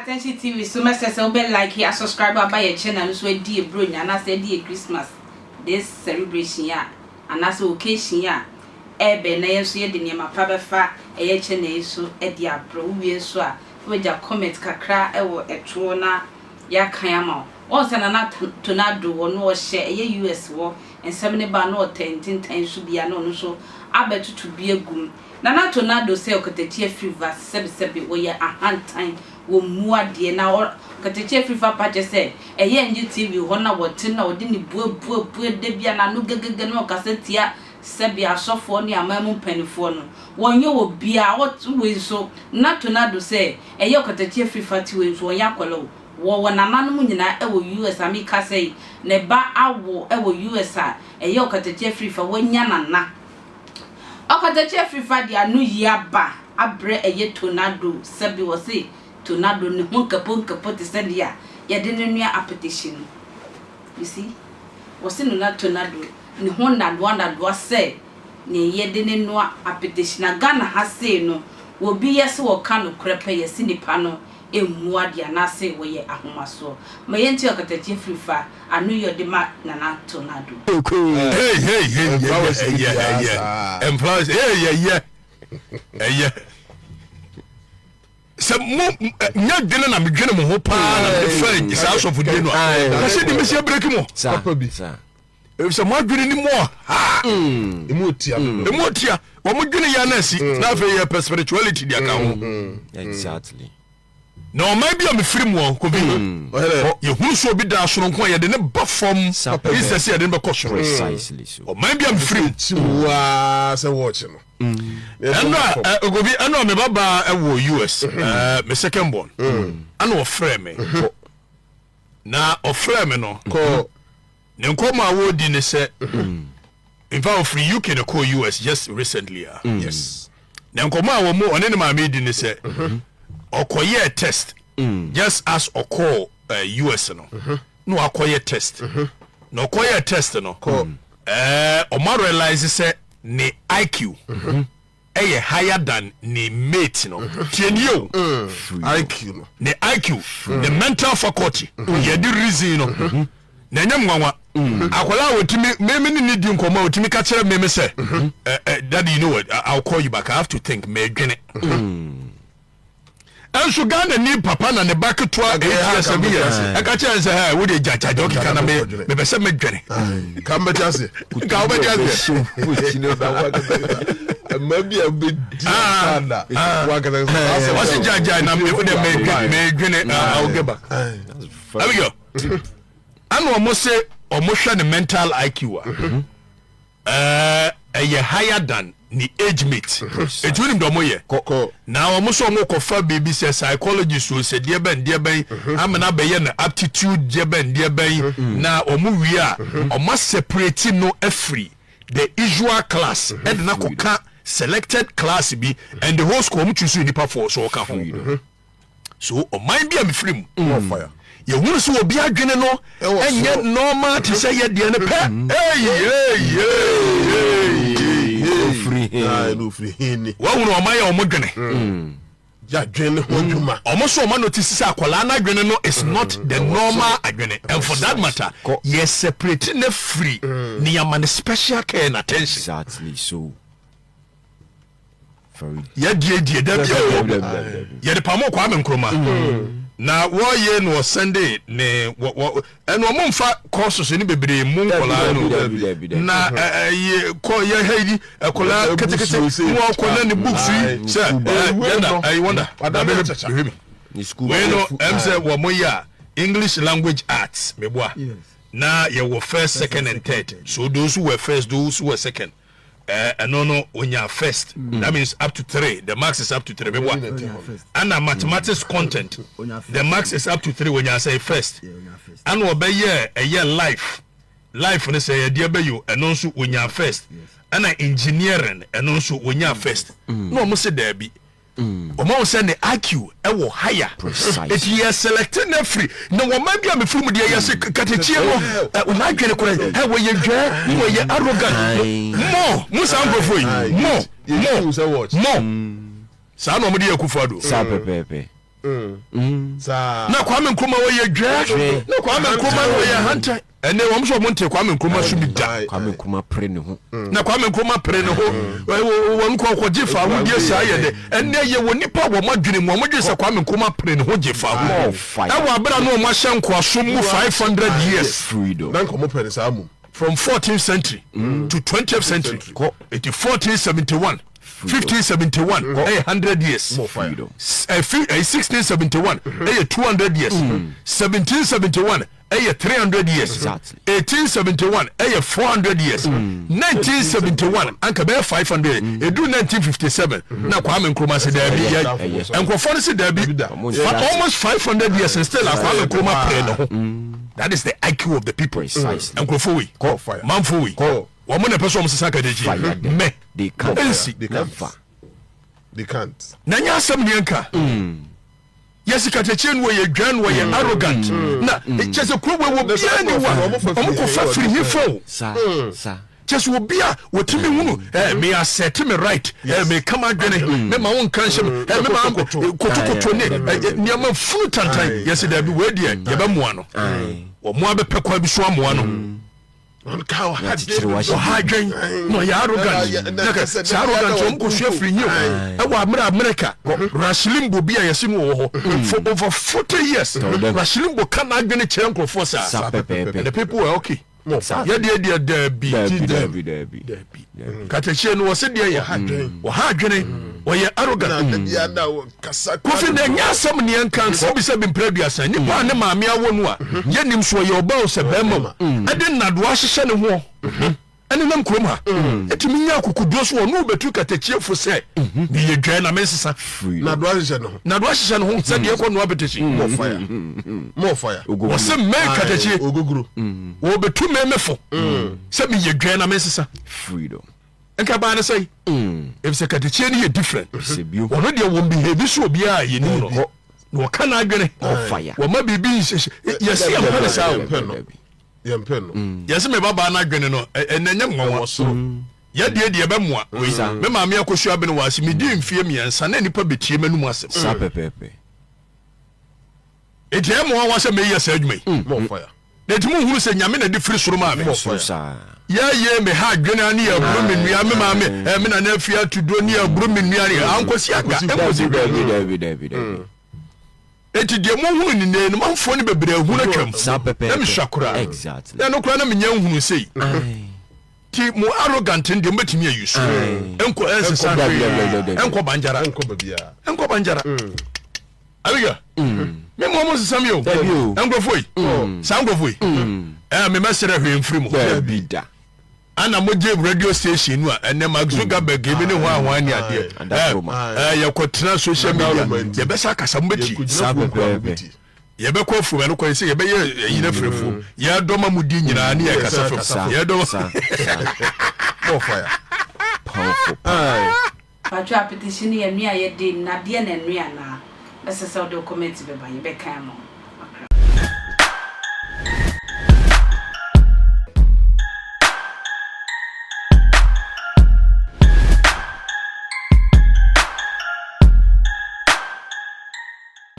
Attention TV so. Mɛsɛ sɛ wobɛ like, asubscribe aba yɛ channel no so, adi yɛ Bronya anaasɛ adi yɛ Christmas this celebration a anaasɛ occasion a ɛɛbɛn na yɛn nso yɛde nneɛma pa bɛfa ɛyɛ channel yi so de abrɛ wo. Wie nso a, wobɛgya comment kakra ɛwɔ ɛtoɔ na yɛakan ama wo. Wɔn sɛ Nana Tornado wɔ no, ɔhyɛ ɛyɛ US wɔ nsɛm ne ba na ɔtɛ ntentan so bia na ɔno nso abɛtoto bi agum. Nana Tornado sɛ Ɔkatakyie Afrifa sɛbesɛbe wɔyɛ ahantan, wɔ mmu adeɛ na Ɔkatakyie Afrifa pa kyɛ sɛ ɛyɛ Angel TV hɔ na wɔte na ɔde ne buabuabua da bi a n'ano gɛgɛgɛ na ɔkasa tia sɛbe asɔfoɔ ne aman mu mpanimfoɔ no. Wɔnyɛ wɔ biara ɔte wei nso. Nana Tornado sɛ ɛyɛ Ɔkatakyie Afrifa te wei nso, wɔnyɛ akɔla o. Wɔwɔ nananom nyinaa ɛwɔ US a meka sɛ ne ba awo ɛwɔ US a ɛyɛ Ɔkatakyie Afrifa wɔanya nana. Ɔkatakyie Afrifa de ano yi aba abrɛ ɛyɛ Tornado. Sɛbi wɔ se Tornado ne ho nkapo nkapo te sɛ deɛ a yɛde no noa apetehye no. You see, wɔ se no na Tornado ne ho nnadoa nnadoa sɛ nea yɛde ne noa apetehye. Na Ghana ha sei no, wɔbi yɛ sɛ wɔka nokorɛ pɛ, yɛse nipa no mmu adeɛ anaasɛ wɔyɛ ahomasoɔ. Ma yɛntie Ɔkatakyie Afrifa ano yi ɔde ma Nana Tornado. Hey hey hey, ɛyɛ ɛyɛ ɛyɛ flowers, hey, ɛyɛ ɛyɛ sɛ mo nyɛ dwene na medwene mo ho paa na mede fɛ saa asɔfodie no a na sɛ de mɛsi abreki mo efisɛ mo adwene ni mu ɔha. Emu otia. Emu otia. Wɔn dwene yɛ anasi na afei yɛ pɛ spirituality de aka ho. Na ɔman bi a mefiri mu ɔ Kofi, yɛhunu sɛ obi da soronko a, yɛde ne ba fam isɛ sɛ yɛde ne bɛkɔ soro. Ɔman bi a mefiri mu. Kyiwaa sɛ wɔɔkye no. Ɛno a Kofi, ɛno a me babaa ɛwɔ US, me second born, ɛna ɔfrɛ me. Na ɔfrɛ me no, ne nkɔmmɔ a wɔredi ne sɛ, in fact, ɔfiri UK na kɔɔ US just recently a. Na nkɔmmɔ a wɔn ɔne ne maame di ne sɛ ɔkɔyɛɛ test just as ɔkɔɔ US no na wakɔyɛ test. Na ɔkɔyɛɛ test no, ɔma realize sɛ ne IQ ɛyɛ higher than ne mate no. Tie nie o. IQ no. Ne IQ, ne mental faculty, yɛde reason no na ɛnyɛ nwanwa. Akwadaa a wɔtumi mímí ne ne di nkɔmɔ a, wɔtumi ka kyerɛ mímí sɛ, "Ɛ ɛ daddy, you know what, I will call you back, I have to think," mɛdwene. Ɛnso Ghana ni papa na ne ba ketewa 8 years, 7 years ɛka kyerɛ n sɛ, "Ɛ wo de gyagyagya ɔkeka na me mepɛ sɛ mɛdwene." Ka mbɛte ase. Ka wobɛte ase. Mma bi a bɛdi ana wankasa. Wɔsi gyagya na me de mɛdwene, I will get back. Abigail, ɛna ɔmo se ɔmo hwɛ ne mental IQ a, ɛyɛ higher than ne age mate. Etu nim dɛ ɔmo yɛ na ɔmo sɛ ɔmo kɔfa biribi sɛ psychologist o, sɛ deɛ bɛn deɛ bɛn amena bɛyɛ no aptitude deɛ bɛn deɛ bɛn, na ɔmo wie a, ɔmo aseparate no afiri the usual class ɛde na kɔka selected class bi, and the whole school ɔmo choose nipa four so ɔka ho. So ɔman bi a mefiri mu, yɛhunu sɛ obi adwene no ɛnyɛ normal te sɛ yɛ deɛ no pɛ. Ei, ei, ei, ei, ei. Wahunu ɔman yɛ ɔmo dwene yadwene ne ho adwuma. Ɔmo so ɔmo notice sɛ akwadaa n'adwene no is not the normal adwene, and for that matter, yɛ separate ne firi ne yama ne special care and attention. Exactly so. Very. Yɛdiedie da bi o, yɛde pamo Kwame Nkrumah na wɔyɛ no, ɔsɛnde ne wɔ wɔ ɛna ɔmo nfa courses ne bebree mu nkɔlaa no na ɛyɛ kɔ yɛ ha yi ɛkɔlaa ketekete mu ɔkɔ na ne books yi sɛ ɛ yɛda ɛyi wɔnda na bɛ hwɛ mi wei no sɛ wɔn mo yɛ a English Language Arts meboa na yɛwɔ first, second and third. So those who were first, those who were second, ɛno no onya first. That means up to three, the marks is up to three meboa. Ɛna mathematics content, the marks is up to three, onya sɛ first. Ɛna ɔbɛyɛ ɛyɛ life no sɛ yɛdeɛ bɛyɛ, ɛno nso onya first. Ɛna engineering, ɛno nso onya first. Na ɔmo sɛ daabi, ɔmo ahu sɛ ne IQ ɛwɔ higher, eti yɛ select ne firi na wɔn bi a mefiri mu deɛ, yɛsɛ katakye no ɛ n'adwene korɛ ɛ wɔyɛ dwɛ, wɔyɛ arrogant mo mo saa nkurɔfoɔ yi mo mo mo saa na ɔmo de yɛ Akufo Addo. Saa pɛpɛɛpɛ. Na Kwame Nkrumah wɔyɛ dwɛ. Na Kwame Nkrumah wɔyɛ ahantan. Ɛnɛ wɔn nso wɔn nte Kwame Nkrumah so bi da. Kwame Nkrumah pere ne ho. Na Kwame Nkrumah pere ne ho. Wɔn kɔ kɔgye fa ahodie saa yɛ dɛ. Ɛnɛ yɛ wɔ nipa wɔn adwene mu wɔn dwene sɛ Kwame Nkrumah pere ne ho gye fa ahodie. Ɛwɔ abere a na wɔn ahyɛ nkoasom mu 500 years. Freedom. Na nka wɔn pɛ ne saa mum. From 14th century to 20th century. Eti 1471. 1571 ɛyɛ 100 years. 1671 ɛyɛ 200 years. 1771 ɛyɛ 300 years. 1871 ɛyɛ 400 years. 1971 anka bɛyɛ 500. Ɛduru 1957 na Kwame Nkrumah se daabi. Nkurɔfoɔ no se daabi. Almost 500 years and still Kwame Nkrumah pere ne ho. That is the IQ of the people. Nkurɔfoɔ wei, manfoɔ wei, wɔn na ɛpɛ sɛ wɔn sesa akadakyi. Mɛ, nsi. Na nyɛ asɛm ne yɛnka. Yɛsi katakyie no wɔyɛ dwan no wɔyɛ arrogant. Na kyɛ sɛ kuro wei wɔ biara ni wa wɔn kɔ fa firi he fa o. Kyɛ sɛ obi a wɔtumi hunu ɛ me asɛte me right ɛ me kama adwene me ma wo nka nhyɛ me ɛ me ma kotokoto ne nneɛma funu tantan. Yɛsi daabi wei deɛ yɛbɛmoa no. Wɔn abɛpɛ kwan bi so amoa no. Ɔha adwen na ɔyɛ arrogant. Na ka saa arrogant wɔn kɔ sua firi hin o. Ɛwɔ amere America Rush Limbaugh bi a yɛsi no wɔ hɔ for over 40 years. Rush Limbaugh ka n'adwene kyerɛ nkurɔfoɔ saa. And the people were okay. Yɛ deɛ deɛ daabi. Daabi. Katakyie no wɔsi deɛ yɛ ɔha adwene ɔyɛ arrogant. Kofi na ɛnyɛ asɛm ne yɛnka sɛbisɛbi mpere aduasa nipa a ne maame awo no a yɛnim so ɔyɛ ɔbaa o sɛ bɛrima o ɛde nnadoa ahyehyɛ ne ho ɛne nam kurom ha ɛtumi nya akokoduro so ɔno bɛtu katakyie fo sɛ meyɛ dwan na mensesa nadoa hyehyɛ ne ho nadoa hyehyɛ ne ho sɛ deɛ ɛkɔ noa petition more fire more fire wɔsɛ mmɛn katakyie wɔbɛtu mmɛmɛfo sɛ meyɛ dwan na mensesa freedom nka baa ne sɛn efisɛ katakyie no yɛ different wɔno deɛ wɔn behave so obiara a yɛnim no na wɔka n'adwene wɔma biribi nhyehyɛ yɛsi yɛn mpɛ ne saa o yɛmpɛ no yɛsi me babaa n'adwene no ɛnɛ nyɛ nwanwa yɛdeɛ deɛ ɛbɛmoa wei me maame akosua abene wɔ ase medi mfie 3 na nipa bɛtie m'anum asɛm saa pɛpɛɛpɛ enti ɛyɛ mmoa sɛ meyɛ saa adwuma yi na enti mohunu sɛ Nyame na de firi soro maa me. Yɛyɛ me ha adwene ne yɛboro me nua me maame eh, me nana afie atuduro ne yɛboro me nua ne ankosi aga ɛnkosi hwee. Enti deɛ mohunu ne nnɛ no manfoɔ no bebree ahunu atwam na mesua koraa na ɛno koraa na menya nhunu sei ti mo arrogant no deɛ mobɛtumi ayi so ɛnkɔ ɛnsesa hwee ɛnkɔ bangyara ɛnkɔ bangyara Abigail, me mo mo nsesa mi o. Nkurɔfoɔ yi, saa nkurɔfoɔ yi, ɛɛ me mɛsrɛ hwee mfiri mu. Ana mo gye radio station no a ɛnɛ Mark Zuckerberg ebi ne ho ahoa ne adeɛ. Ɛɛ yɛkɔ tena social media yɛbɛsa akasa mo bɛti. Yɛbɛkɔ afuom ɛno kɔ sɛ yɛbɛyɛ ɛyi na firi afuom yɛdɔ ma mo di nyinaa ne yɛkasa fam yɛdɔ ma. More fire. Powerful. Paatwo apetehye no yɛ nua a yɛde nnadeɛ na ɛnoa anaa? Mɛsɛ sɛ wode wo comment bɛba yɛbɛkan ama wo.